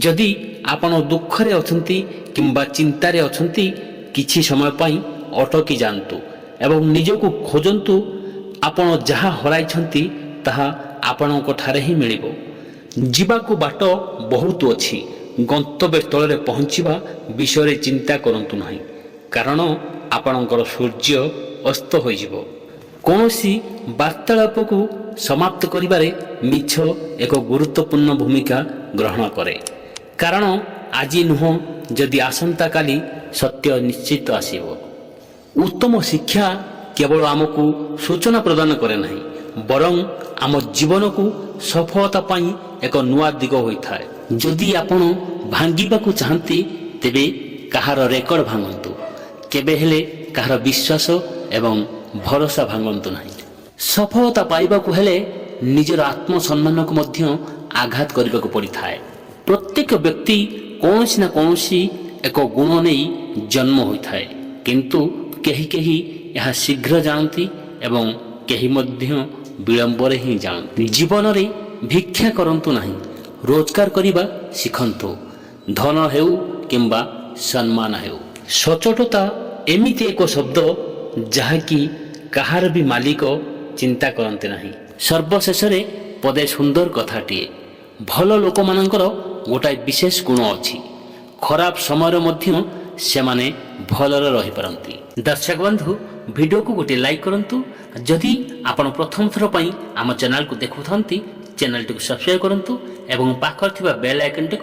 ଯଦି ଆପଣ ଦୁଃଖରେ ଅଛନ୍ତି କିମ୍ବା ଚିନ୍ତାରେ ଅଛନ୍ତି, କିଛି ସମୟ ପାଇଁ ଅଟକି ଯାଆନ୍ତୁ ଏବଂ ନିଜକୁ ଖୋଜନ୍ତୁ। ଆପଣ ଯାହା ହରାଇଛନ୍ତି, ତାହା ଆପଣଙ୍କ ଠାରେ ହିଁ ମିଳିବ। ଯିବାକୁ ବାଟ ବହୁତ ଅଛି, ଗନ୍ତବ୍ୟସ୍ଥଳରେ ପହଞ୍ଚିବା ବିଷୟରେ ଚିନ୍ତା କରନ୍ତୁ ନାହିଁ, କାରଣ ଆପଣଙ୍କର ସୂର୍ଯ୍ୟ ଅସ୍ତ ହୋଇଯିବ। କୌଣସି ବାର୍ତ୍ତାଳାପକୁ ସମାପ୍ତ କରିବାରେ ମିଛ ଏକ ଗୁରୁତ୍ୱପୂର୍ଣ୍ଣ ଭୂମିକା ଗ୍ରହଣ କରେ, କାରଣ ଆଜି ନୁହଁ ଯଦି ଆସନ୍ତାକାଲି ସତ୍ୟ ନିଶ୍ଚିତ ଆସିବ। ଉତ୍ତମ ଶିକ୍ଷା କେବଳ ଆମକୁ ସୂଚନା ପ୍ରଦାନ କରେ ନାହିଁ, ବରଂ ଆମ ଜୀବନକୁ ସଫଳତା ପାଇଁ ଏକ ନୂଆ ଦିଗ ହୋଇଥାଏ। ଯଦି ଆପଣ ଭାଙ୍ଗିବାକୁ ଚାହାନ୍ତି, ତେବେ କାହାର ରେକର୍ଡ ଭାଙ୍ଗନ୍ତୁ, କେବେ ହେଲେ କାହାର ବିଶ୍ୱାସ ଏବଂ ଭରସା ଭାଙ୍ଗନ୍ତୁ ନାହିଁ। ସଫଳତା ପାଇବାକୁ ହେଲେ ନିଜର ଆତ୍ମସମ୍ମାନକୁ ମଧ୍ୟ ଆଘାତ କରିବାକୁ ପଡ଼ିଥାଏ। ପ୍ରତ୍ୟେକ ବ୍ୟକ୍ତି କୌଣସି ନା କୌଣସି ଏକ ଗୁଣ ନେଇ ଜନ୍ମ ହୋଇଥାଏ, କିନ୍ତୁ କେହି କେହି ଏହା ଶୀଘ୍ର ଜାଣନ୍ତି ଏବଂ କେହି ମଧ୍ୟ ବିଳମ୍ବରେ ହିଁ ଜାଣନ୍ତି। ଜୀବନରେ ଭିକ୍ଷା କରନ୍ତୁ ନାହିଁ, ରୋଜଗାର କରିବା ଶିଖନ୍ତୁ, ଧନ ହେଉ କିମ୍ବା ସମ୍ମାନ ହେଉ। ସଚୋଟତା ଏମିତି ଏକ ଶବ୍ଦ, ଯାହାକି କାହାର ବି ମାଲିକ ଚିନ୍ତା କରନ୍ତି ନାହିଁ। ସର୍ବଶେଷରେ ପଦେ ସୁନ୍ଦର କଥାଟିଏ। ଭଲ ଲୋକମାନଙ୍କର ଗୋଟାଏ ବିଶେଷ ଗୁଣ ଅଛି, ଖରାପ ସମୟରେ ମଧ୍ୟ ସେମାନେ ଭଲରେ ରହିପାରନ୍ତି। ଦର୍ଶକ ବନ୍ଧୁ, ଭିଡ଼ିଓକୁ ଗୋଟିଏ ଲାଇକ୍ କରନ୍ତୁ। ଯଦି ଆପଣ ପ୍ରଥମ ଥର ପାଇଁ ଆମ ଚ୍ୟାନେଲକୁ ଦେଖୁଥାନ୍ତି, ଚ୍ୟାନେଲଟିକୁ ସବସ୍କ୍ରାଇବ୍ କରନ୍ତୁ ଏବଂ ପାଖରେ ଥିବା ବେଲ୍ ଆଇକନ୍ଟିକୁ